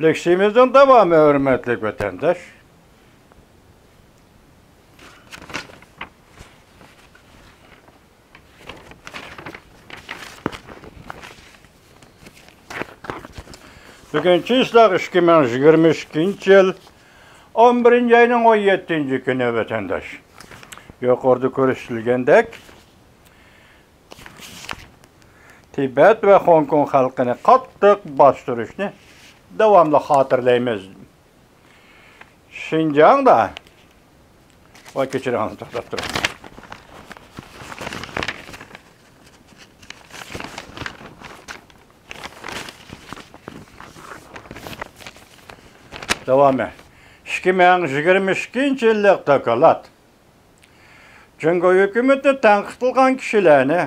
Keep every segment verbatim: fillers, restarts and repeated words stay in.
لېكسىيىمىزنىڭ داۋامى، ھۆرمەتلىك ۋەتەنداش. بۈگۈن چىسلاق ئىككى مىڭ يىگىرمە ئىككىنچى يىل، ئون بىرىنچى ئاينىڭ ئون يەتتىنچى كۈنى، ۋەتەنداش. يۇقىرىدا كۆرسىتىلگەندەك، تىبەت ۋە خوڭكوڭ خەلقىنى قاتتىق باستۇرۇشنى داۋاملىق خاتىرىلەيمىز. شىنجاڭدا، ۋاي، كەچۈرۈڭ، توختاپ تۇرۇڭ. داۋامى. ئىككى مىڭ يىگىرمە ئىككىنچى يىللىق دوكلات. جۇڭگو ھۆكۈمىتىنى تەنقىد قىلغان كىشىلەرنى،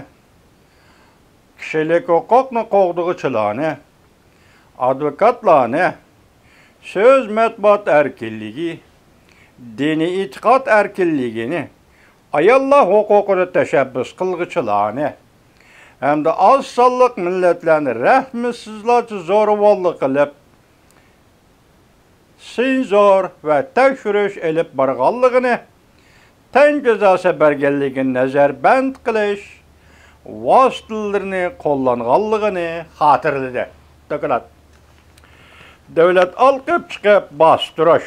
كىشىلىك ھوقۇقنى قوغدىغۇچىلارنى، ئادۋوكاتلارنى، سۆز، مەتبۇئات ئەركىنلىكى، دىنىي ئېتىقاد ئەركىنلىكىنى، ئاياللار ھوقۇقىنى تەشەببۇس قىلغۇچىلارنى ھەمدە ئاز سانلىق مىللەتلەرنى رەھمىسىزلارچە زورىۋاللىق قىلىپ، سېنزور ۋە تەكشۈرۈش ئېلىپ بارغانلىقىنى، تەن جازاسى بەرگەنلىكىنى نەزەربەند قىلىش ۋاسىتىلىرىنى قوللانغانلىقىنى خاتىرىلىدى. دوكلات. دۆلەت ئالقىپ چىقىپ باستۇرۇش.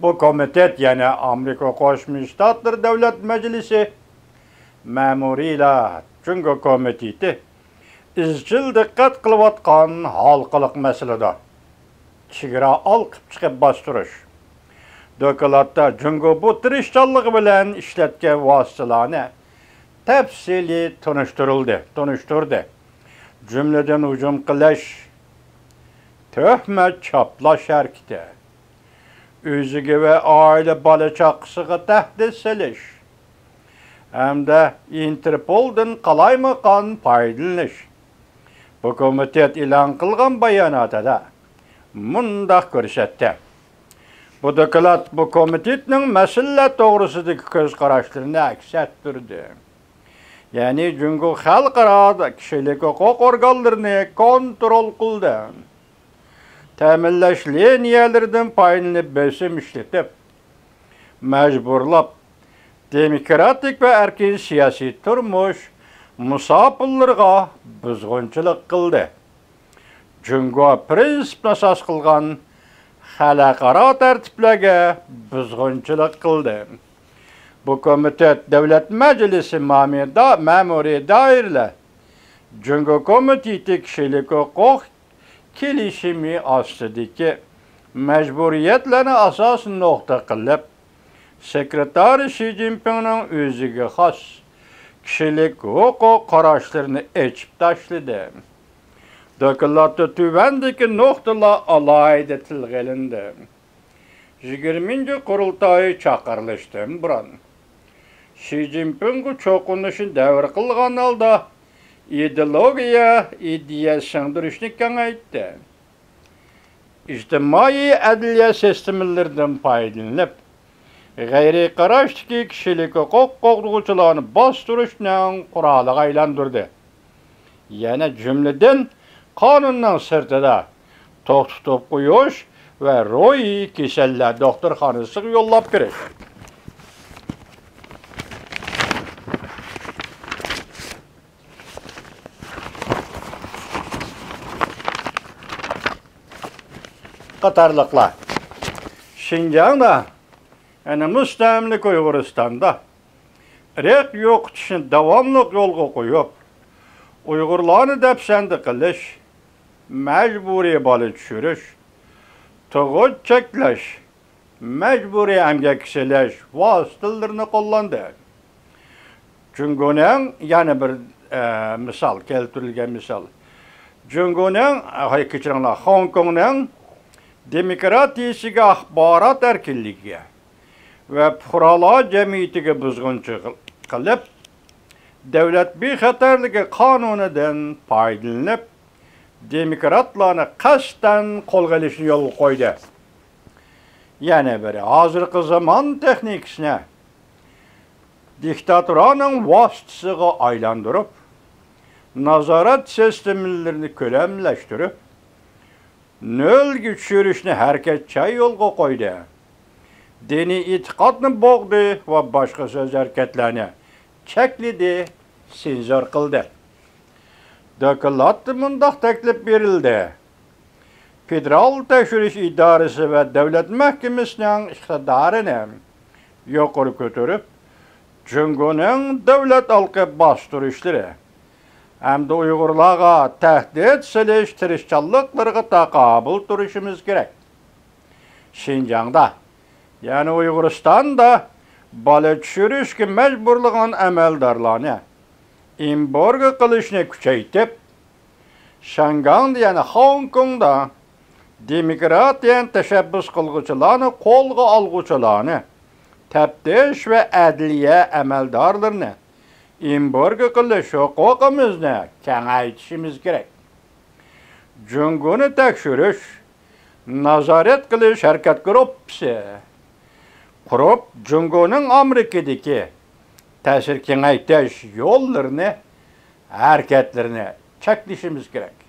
بۇ كومىتېت، يەنى ئامېرىكا قوشما شتاتلىرى دۆلەت مەجلىسى مەمۇرىيلار جۇڭگو كومىتېتى ئىزچىل دىققەت قىلىۋاتقان ھالقىلىق مەسىلىدۇر. چېگرا ئالقىپ چىقىپ باستۇرۇش. دوكلاتتا جۇڭگو بۇ تىرىشچانلىقى بىلەن ئىشلەتكەن ۋاسىتىلەرنى تەپسىلىي تونۇشتۇرۇلدى، تونۇشتۇردى. جۈملىدىن ھۇجۇم قىلىش، تۆھمەت چاپلاش ھەرىكىتى، ئۆزىگە ۋە ئائىلە بالا-چاقىسىغا تەھدىت سېلىش ھەمدە ئىنتېرپولدىن قالايمىقان پايدىلىنىش. بۇ كومىتېت ئېلان قىلغان باياناتىدا مۇنداق كۆرسەتتى: بۇ دوكلات بۇ كومىتېتنىڭ مەسىلىلەر توغرىسىدىكى كۆز قاراشلىرىنى ئەكس ئەتتۈردى. يەنى جۇڭگو خەلقئارا كىشىلىك ھوقۇق ئورگانلىرىنى كونترول قىلدى. تەمىنلەش لىنىيەلىرىدىن پايدىلىنىپ بېسىم ئىشلىتىپ، مەجبۇرلاپ، دېموكراتىك ۋە ئەركىن سىياسىي تۇرمۇش مۇساپىرلىرىغا بۇزغۇنچىلىق قىلدى. جۇڭگو پىرىنسىپنى ئاساس قىلغان خەلقئارا تەرتىپلەرگە بۇزغۇنچىلىق قىلدى. بۇ كومىتېت دۆلەت مەجلىسى مامۇرىي دا-، مەمۇرىي دائىرىلەر جۇڭگو كومىتېتى كىشىلىك ھوقۇق كېلىشىمى ئاستىدىكى مەجبۇرىيەتلەرنى ئاساسىي نۇقتا قىلىپ، سېكرېتارى شى جىنپىڭنىڭ ئۆزىگە خاس كىشىلىك ھوقۇق قاراشلىرىنى ئېچىپ تاشلىدى. دوكلاتتا تۆۋەندىكى نۇقتىلار ئالاھىدە تىلغا ئېلىندى. يىگىرمىنچى قۇرۇلتاي چاقىرىلىشتىن بۇرۇن، شى جىنپىڭغا چوقۇنۇشنى دەۋر قىلغان ھالدا ئىدېئولوگىيە، ئىدىيە سىڭدۈرۈشنى كېڭەيتتى. ئىجتىمائىي ئەدلىيە سىستېمىلىرىدىن پايدىلىنىپ، غەيرىي قاراشتىكى كىشىلىك ھوقۇق قوغدىغۇچىلارنى باستۇرۇشنىڭ قورالىغا ئايلاندۇردى. يەنە جۈملىدىن قانۇننىڭ سىرتىدا توختىتىپ قويۇش ۋە روھىي كېسەللەر دوختۇرخانىسىغا يوللاپ بېرىش. قاتارلىقلار. شىنجاڭدا، يەنى مۇستەملىكە ئۇيغۇرىستاندا ئىرق يوقىتىشنى داۋاملىق يولغا قويۇپ، ئۇيغۇرلارنى دەپسەندە قىلىش، مەجبۇرىي بالا چۈشۈرۈش، تۇغۇت چەكلەش، مەجبۇرىي ئەمگەككە سېلىش ۋاسىتىلىرىنى قوللاندى. جۇڭگونىڭ يەنە بىر، ئە، مىسال، كەلتۈرۈلگەن مىسال. جۇڭگونىڭ، ھاي، كەچۈرۈڭلار، خوڭكوڭنىڭ دېموكراتىيىسىگە، ئاخبارات ئەركىنلىكىگە ۋە پۇقرالار جەمئىيىتىگە بۇزغۇنچىلىق قىلىپ، دۆلەت بىخەتەرلىكى قانۇنىدىن پايدىلىنىپ، دېموكراتلارنى قەستەن قولغا ئېلىشنى يولغا قويدى. يەنە بىرى، ھازىرقى زامان تېخنىكىسىنى دىكتاتورانىڭ ۋاسىتىسىغا ئايلاندۇرۇپ، نازارەت سىستېمىلىرىنى كۆلەملەشتۈرۈپ، نۆلگە چۈشۈرۈشنى ھەرىكەتچان يولغا قويدى. دىنىي ئېتىقادنى بوغدى ۋە باشقا سۆز ھەرىكەتلەرنى چەكلىدى، سېنزور قىلدى. دوكلاتتا مۇنداق تەكلىپ بېرىلدى: فېدېرال تەكشۈرۈش ئىدارىسى ۋە دۆلەت مەھكىمىسىنىڭ ئىقتىدارىنى يۇقىرى كۆتۈرۈپ، جۇڭگونىڭ دۆلەت ئالقىپ باستۇرۇشلىرى ھەمدە ئۇيغۇرلارغا تەھدىت سېلىش تىرىشچانلىقلىرىغا تاقابىل تۇرۇشىمىز كېرەك. شىنجاڭدا، يەنى ئۇيغۇرىستاندا بالا چۈشۈرۈشكە مەجبۇرلىغان ئەمەلدارلارنى ئېمبارگو قىلىشنى كۈچەيتىپ، شياڭگاڭدا، يەنى خوڭكوڭدا دېموكراتىيەنى تەشەببۇس قىلغۇچىلارنى قولغا ئالغۇچىلارنى، تەپتىش ۋە ئەدلىيە ئەمەلدارلىرىنى ئېمبارگو قىلىش ھوقۇقىمىزنى كېڭەيتىشىمىز كېرەك. جۇڭگونى تەكشۈرۈش، نازارەت قىلىش ھەرىكەت گۇرۇپپىسى قۇرۇپ، جۇڭگونىڭ ئامېرىكىدىكى تەسىر كېڭەيتىش يوللىرىنى، ھەرىكەتلىرىنى چەكلىشىمىز كېرەك.